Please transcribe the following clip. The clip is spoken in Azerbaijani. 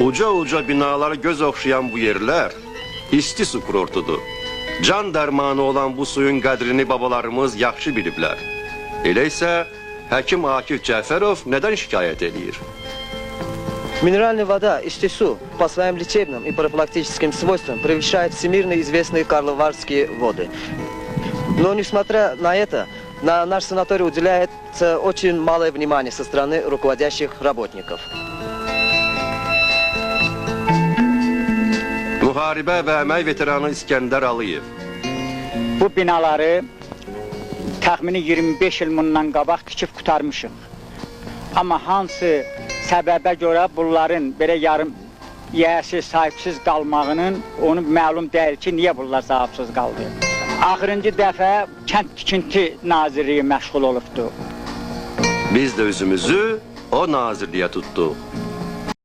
Uca-uca binaları göz oxşayan bu yerlər isti su kurortudur. Can dərmanı olan bu suyun qədrini babalarımız yaxşı biliblər. Elə isə həkim Akif Cəfərov nədən şikayət eləyir? Минеральная вода Истису по своим лечебным и профилактическим свойствам превышает всемирно известные карловарские воды. Но несмотря на это, на наш санаторий уделяется очень малое внимание со стороны руководящих работников. Müharibə və əmək veteranı İskəndər Alıyev. Bu binaları təxmini 25 il bundan qabaq tikib qurtarmışıq. Amma hansı səbəbə görə bunların belə yarım yiyəsiz, sahibsiz qalmağının onu məlum deyil ki, niyə bunlar sahibsiz qaldı. Axırıncı dəfə Kənd Tikinti Nazirliyi məşğul olubdu. Biz də üzümüzü o nazirliyə tutduq.